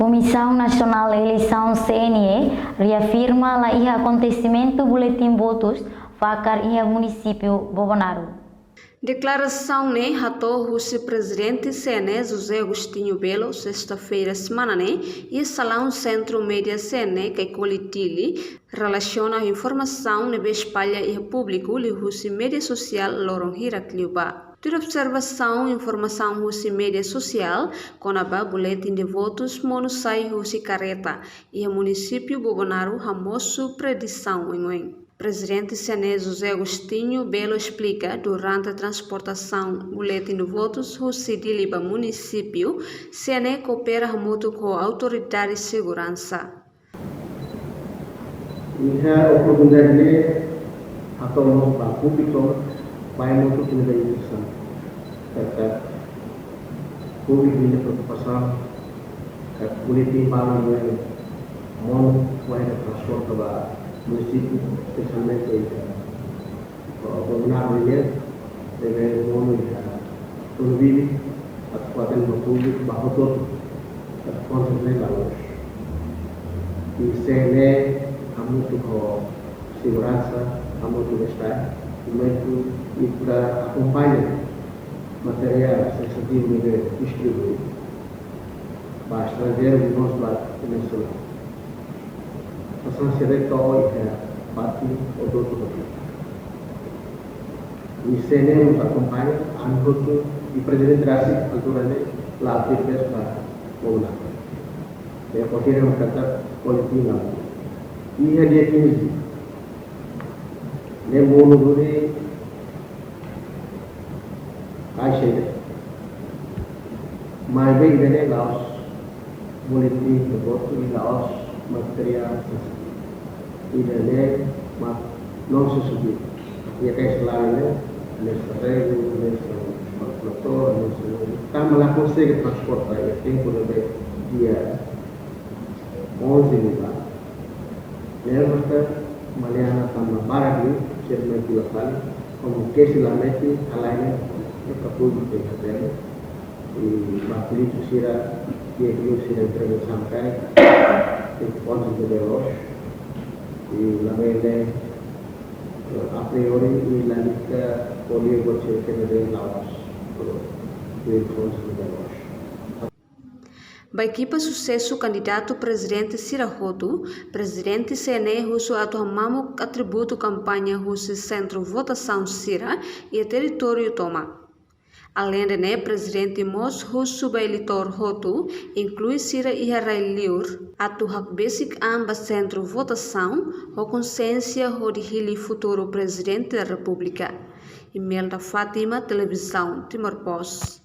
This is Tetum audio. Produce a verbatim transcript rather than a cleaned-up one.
Komisaun Nasionál Eleisaun C N E reafirma laiha akontesimentu buletin votus fakar iha munisípiu Bobonaro. Deklarasaun ne'e hato'o husi Prezidente C N E José Agostinho Belo, sesta-feira semana ne'e, iha salaun Sentru Média C N E Caicoli, Dili, relasiona ho informasaun ne'ebé espalla iha públiku liuhusi média sosiál loron hirak liubá. Tuir observasaun informasaun husi média sosiál kona-ba buletin de votus monu sai husi karreta iha munisípiu Bobonaro hamosu predisaun oioin. Prezidente C N E José Agostinho Belo esplika, durante transportasaun buletin de votus husi Dili ba munisípiu, C N E koopera hamutuk ho autoridade seguransa. Iha oportunidade ne'e hato'o mós ba públiku, ba hamutuk nia instrusaun. Katak públiku nia preokupasaun katak buletin balu ne'e monu wainhira transporta ba munisípiu, espesialmente iha Bobonaro ne'e, ne'ebé monu iha Tono Bibi, atu hatene ba públiku, ba hotu-hotu, katak kontra ne'e la loos. I C N E hamutuk ho seguransa, hamutuk ho Estadu, momentu ita akompaña materiál sensitivu ne'ebé distribui ba estranjeiru, no mós ba nasionál. Pasaje direta iha parte hotu-hotu. I C N E mós akompaña, ami hotu, i prezidente rasik altura ne'e la abrir bes ba Bobonaro. Ne'e kontinua katak buletin la. Iha dia quinze ne'e monu duni kaixa ida. Maibé ida-ne'e la'ós buletin de votu, i la'ós materiál sensitivu. Ida-ne'e mak non sensitivu. Iha kaixa laran ne'e, hanesan regu, hanesan kalkuladór, hanesan, tanba la konsege transporta iha tempu ne'ebé dia onze liubá. Ne'e maka maliana tanba barak liu, sira mai fila fali, komu kesi la metin, halai ne'e, ne'e ka públiku tenke hatene, i ba polísiu sira, di'ak liu sira intervensaun karik, i pontu de veloz, i labele, eh, a priori, i lalika ko'alia buat sira ke de laos, i pontu de veloz. Ba ekipa susesu kandidatu prezidente sira hotu, prezidente C N E husu atu hamamuk atributu kampaña husi sentru votasaun sira iha territóriu tomak. Aleinde ne'e, prezidente mós husu ba eleitór hotu, inklui sira iha rai-li'ur, atu hakbesik an ba sentru votasaun ho konsiénsia hodi hili futuru Prezidente da Repúblika. Imelda Fátima, Televizaun Timor Post.